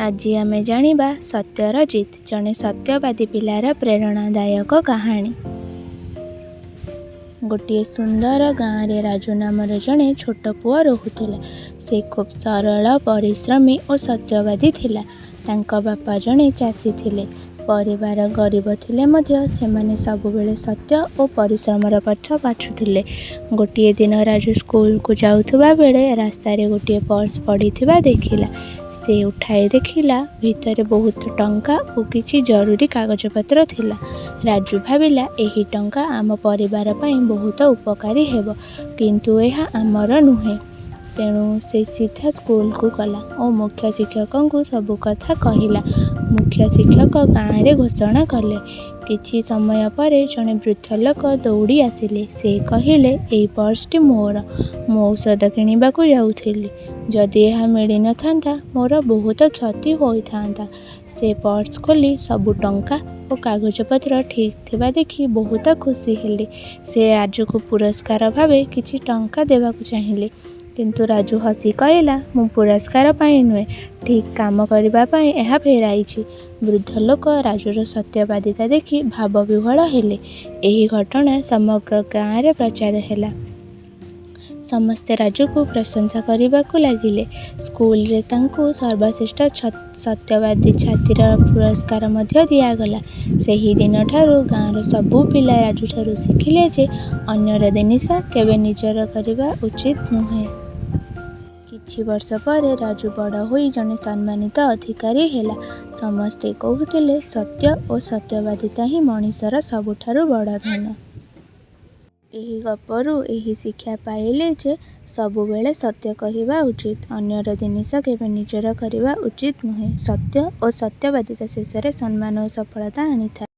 ଆଜି ଆମେ ଜାଣିବା ସତ୍ୟର ଜିତ୍, ଜଣେ ସତ୍ୟବାଦୀ ପିଲାର ପ୍ରେରଣାଦାୟକ କାହାଣୀ। ଗୋଟିଏ ସୁନ୍ଦର ଗାଁରେ ରାଜୁ ନାମର ଜଣେ ଛୋଟ ପୁଅ ରହୁଥିଲା। ସେ ଖୁବ୍ ସରଳ, ପରିଶ୍ରମୀ ଓ ସତ୍ୟବାଦୀ ଥିଲା। ତାଙ୍କ ବାପା ଜଣେ ଚାଷୀ ଥିଲେ। ପରିବାର ଗରିବ ଥିଲେ ମଧ୍ୟ ସେମାନେ ସବୁବେଳେ ସତ୍ୟ ଓ ପରିଶ୍ରମର ପଥ ବାଛୁଥିଲେ। ଗୋଟିଏ ଦିନ ରାଜୁ ସ୍କୁଲକୁ ଯାଉଥିବା ବେଳେ ରାସ୍ତାରେ ଗୋଟିଏ ପର୍ସ ପଡ଼ିଥିବା ଦେଖିଲା। ସେ ଉଠାଇ ଦେଖିଲା, ଭିତରେ ବହୁତ ଟଙ୍କା ଓ କିଛି ଜରୁରୀ କାଗଜପତ୍ର ଥିଲା। ରାଜୁ ଭାବିଲା, ଏହି ଟଙ୍କା ଆମ ପରିବାର ପାଇଁ ବହୁତ ଉପକାରୀ ହେବ, କିନ୍ତୁ ଏହା ଆମର ନୁହେଁ। ତେଣୁ ସେ ସିଧା ସ୍କୁଲକୁ ଗଲା ଓ ମୁଖ୍ୟ ଶିକ୍ଷକଙ୍କୁ ସବୁ କଥା କହିଲା। ମୁଖ୍ୟ ଶିକ୍ଷକ ଗାଁରେ ଘୋଷଣା କଲେ। କିଛି ସମୟ ପରେ ଜଣେ ବୃଦ୍ଧ ଲୋକ ଦୌଡ଼ି ଆସିଲେ। ସେ କହିଲେ, ଏହି ପର୍ସଟି ମୋର। ମୁଁ ଔଷଧ କିଣିବାକୁ ଯାଉଥିଲି। ଯଦି ଏହା ମିଳିନଥାନ୍ତା, ମୋର ବହୁତ କ୍ଷତି ହୋଇଥାନ୍ତା। ସେ ପର୍ସ ଖୋଲି ସବୁ ଟଙ୍କା ଓ କାଗଜପତ୍ର ଠିକ୍ ଥିବା ଦେଖି ବହୁତ ଖୁସି ହେଲେ। ସେ ରାଜୁକୁ ପୁରସ୍କାର ଭାବେ କିଛି ଟଙ୍କା ଦେବାକୁ ଚାହିଁଲେ। କିନ୍ତୁ ରାଜୁ ହସି କହିଲା, ମୁଁ ପୁରସ୍କାର ପାଇଁ ନୁହେଁ, ଠିକ୍ କାମ କରିବା ପାଇଁ ଏହା ଫେରାଇଛି। ବୃଦ୍ଧ ଲୋକ ରାଜୁର ସତ୍ୟବାଦିତା ଦେଖି ଭାବବିହ୍ୱଳ ହେଲେ। ଏହି ଘଟଣା ସମଗ୍ର ଗାଁରେ ପ୍ରଚାର ହେଲା। ସମସ୍ତେ ରାଜୁକୁ ପ୍ରଶଂସା କରିବାକୁ ଲାଗିଲେ। ସ୍କୁଲରେ ତାଙ୍କୁ ସର୍ବଶ୍ରେଷ୍ଠ ସତ୍ୟବାଦୀ ଛାତ୍ରର ପୁରସ୍କାର ମଧ୍ୟ ଦିଆଗଲା। ସେହି ଦିନଠାରୁ ଗାଁର ସବୁ ପିଲା ରାଜୁଠାରୁ ଶିଖିଲେ ଯେ ଅନ୍ୟର ଜିନିଷ କେବେ ନିଜର କରିବା ଉଚିତ୍ ନୁହେଁ। କିଛି ବର୍ଷ ପରେ ରାଜୁ ବଡ଼ ହୋଇ ଜଣେ ସମ୍ମାନିତ ଅଧିକାରୀ ହେଲା। ସମସ୍ତେ କହୁଥିଲେ, ସତ୍ୟ ଓ ସତ୍ୟବାଦିତା ହିଁ ମଣିଷର ସବୁଠାରୁ ବଡ଼ ଧନ। ଏହି ଗପରୁ ଏହି ଶିକ୍ଷା ପାଇଲେ ଯେ ସବୁବେଳେ ସତ୍ୟ କହିବା ଉଚିତ୍। ଅନ୍ୟର ଜିନିଷ କେବେ ନିଜର କରିବା ଉଚିତ୍ ନୁହେଁ। ସତ୍ୟ ଓ ସତ୍ୟବାଦିତା ଶେଷରେ ସମ୍ମାନ ଓ ସଫଳତା ଆଣିଥାଏ।